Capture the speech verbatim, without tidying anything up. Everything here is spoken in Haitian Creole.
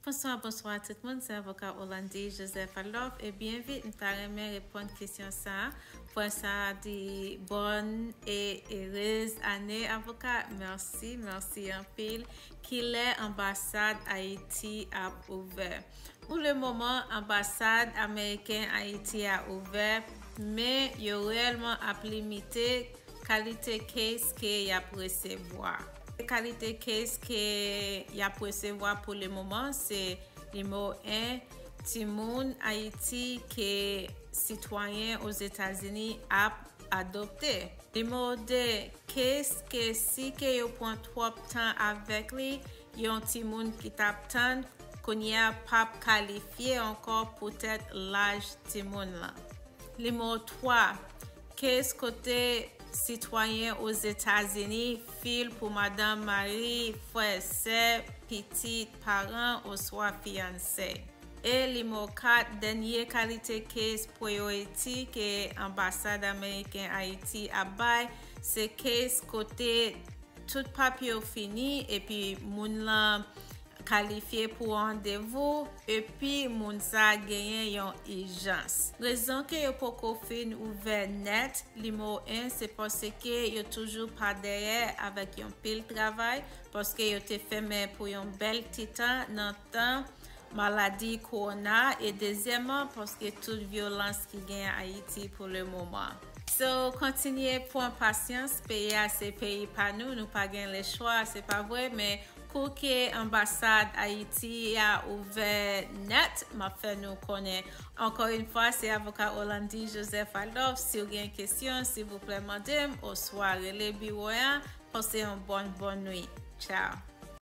Bonswa, bonswa tout moun, se avoka Orlandy Joseph Adolphe e byen vit m ta renmen reponn kesyon sa a. Pwen sa a di bonne et heureuse année avoka. Mèsi, mèsi anpil. Kilè anbasad Ayiti ap ouvè? Pou le moman, anbasad ameriken Ayiti a ouvè, men yo reyèlman ap limite kalite case ke y ap resevwa. Kalite case ke y ap resevwa pou le moman se nimewo en, timoun Ayiti ke sitwayen Ozetazini ap adopte. Nimewo de, case ke si ke yo pran twòp tan avèk li, yon timoun ki t ap tann kounye a p ap kalifye ankò poutèt laj timoun lan. Nimewo twa, case kote sitwayen Ozetazini fil pou madanm, mari, frè, sè, pitit, paran oswa fiyanse. E nimewo kat, dènye kalite case priority ke anbasad ameriken Ayiti ap bay, se case kote tout papye yo fini epi moun lan kalifye pou randevou epi moun sa genyen yon ijans. Rezon ke yo poko fin ouvè nèt, nimewo en, se paske yo toujou pa dèyè avèk yon pil travay, paske yo te fèmen pou yon bèl ti tan nan tan maladi kowona, e dezyèmman, paske tout vyolans ki gen Ayiti pou le moman. So, kontinye pran pasyans, peyi a se peyi pa nou, nou pa gen lechwa, se pa vre, men kou ke anbasad Ayiti a ouvè nèt, m ap fè nou konnen. Ankò yon fwa, se avoka Orlandy Joseph Adolphe. Si w gen kesyon, silvouplè mande m, oswa rele biwo a. Pase yon bòn, bòn nwit. Tchao.